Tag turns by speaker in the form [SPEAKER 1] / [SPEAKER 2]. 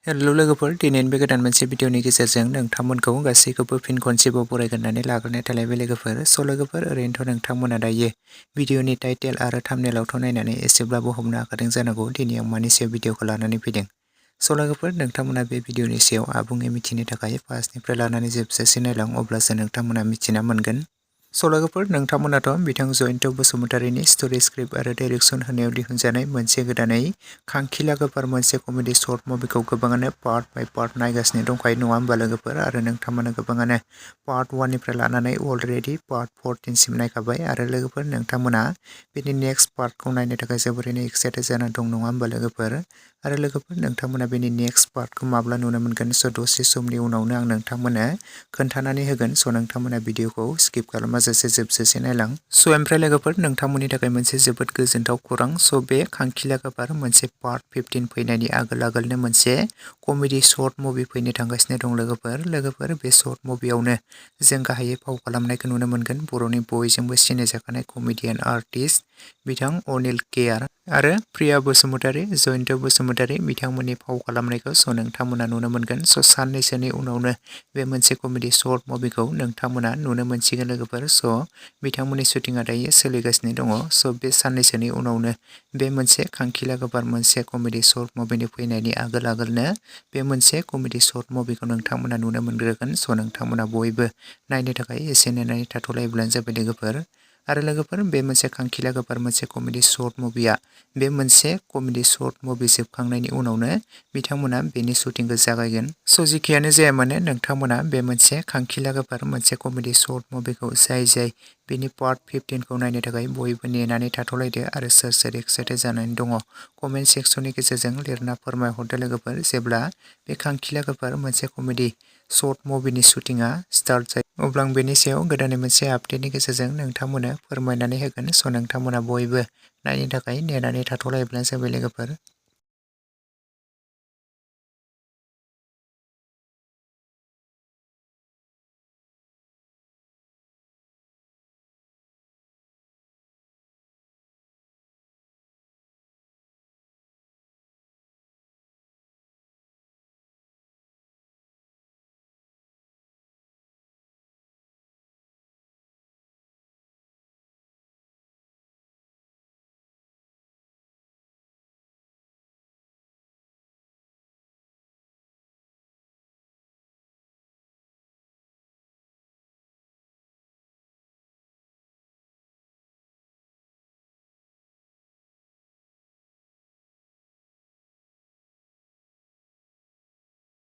[SPEAKER 1] Hello लोगोफोर दिनैनि बे गोदान मोनसे भिडिअनि गेजेरजों नोंथांमोनखौ गासैखौबो फिन खनसेबाव बरायग्रोनानै लाग्रोनाय थालायबाय लोगोफोर। लोगोफोर ओरैनोथ' नोंथांमोना दायो भिडिअनि टाइटेल आरो थाम्बनेलावथ' नायनानै एसेब्लाबो हमनो हाखादों जानांगौ दिनै आं मानि सायाव भिडिअखौ लानानै फैदों। लोगोफोर नोंथांमोना बे भिडिअनि सायाव आबुङै मिथिनो थाखाय फार्स्टनिफ्राय लानानै जोबजासिम नायलां अब्लासो नोंथांमोना मिथिना मोनगोन। लोगोफोर नोंथांमोनाथ' बिथां जयन्त बसुमतारीनि स्ट'री स्क्रिप्ट आरो डाइरेक्सन होनायाव दिहुनजानाय मोनसे गोदानै खांखिला गोफार मोनसे कमेडि शर्ट मुभिखौ गोबाङानो पार्ट बाय पार्ट नायगासिनो दंखायो नङा होमबा लोगोफोर, आरो नोंथांमोना गोबाङानो पार्ट 1निफ्राय लानानै अलरेडि पार्ट 14सिम नायखाबाय आरो लोगोफोर नोंथांमोना बेनि नेक्स्ट पार्टखौ नायनो थाखाय जोबोरैनो एक्साइटेड जाना दं नङा होमबा लोगोफोर, आरो लोगोफोर नोंथांमोना बेनि नेक्स्ट पार्टखौ माब्ला नुनो मोनगोन दसे समनि उनावनो आं नोंथांमोननो खोन्थानानै होगोन। नोंथांमोना भिडिअखौ स्किप खालामाजासे जोबजासे नायलां। ओमफ्राय लोगोफोर नोंथांमोननि थाखाय मोनसे जोबोद गोजोनथाव खौरां। बे खांखिला गोफार मोनसे पार्ट 15 फैनायनि आगोलनो मोनसे कमेडि शर्ट मुभि फैनो थांगासिनो दं लोगोफोर बे शर्ट मुभियावनो जों गाहायै फाव खालामनायखौ नुनो मोनगोन बर'नि बयजोंबो सिनायजाखानाय कमेडियान आर्टिस्ट बिथां अनिल केआर आरो प्रिया बसुमतारी, जयन्त बसुमतारी बिथांमोननि फाव खालामनायखौ नोंथांमोना नुनो मोनगोन। साननैसोनि उनावनो बे मोनसे कमेडि शर्ट मुभिखौ नोंथांमोना नुनो मोनसिगोन लोगोफोर। बिथांमोननि शुटिंआ दायो सोलिगासिनो दङ। बे साननैसोनि उनावनो बे मोनसे खांखिला गोफार मोनसे कमेडि शर्ट मुभिनि फैनायनि आगोलनो बे मोनसे कमेडि शर्ट मुभिखौ नोंथांमोना नुनो मोनग्रोगोन। नोंथांमोना बयबो नायनो थाखाय एसे नेनानै थाथ'लायोब्लानो जाबाय लोगोफोर। आरो लोगोफोर बे मोनसे खांखिला गोफार मोनसे कमेडि शर्ट मुभिया बे मोनसे कमेडि शर्ट मुभि जोबखांनायनि उनावनो बिथांमोना बेनि शुटिंखौ जागायगोन। जिखियानो जाया मानो नोंथांमोना बे मोनसे खांखिला गोफार मोनसे कमेडि शर्ट मुभिखौ जाय बेनि पार्ट 15खौ नायनो थाखाय बयबो नेनानै थाथ'लायदो आरो सोर एक्साइटेड जानानै दङ कमेन्ट सेक्सननि गेजेरजों लिरना फोरमायहरदो लोगोफोर। जेब्ला बे खांखिला गोफार मोनसे कमेडि शर्ट मुभिनि शुटिंआ स्टार्ट जायो अब्ला आं बेनि सायाव गोदानै मोनसे आपडेटनि गेजेरजों नोंथांमोननो फोरमायनानै होगोन। नोंथांमोना बयबो नायनो थाखाय नेनानै थाथ'लायोब्लानो जाबाय लोगोफोर।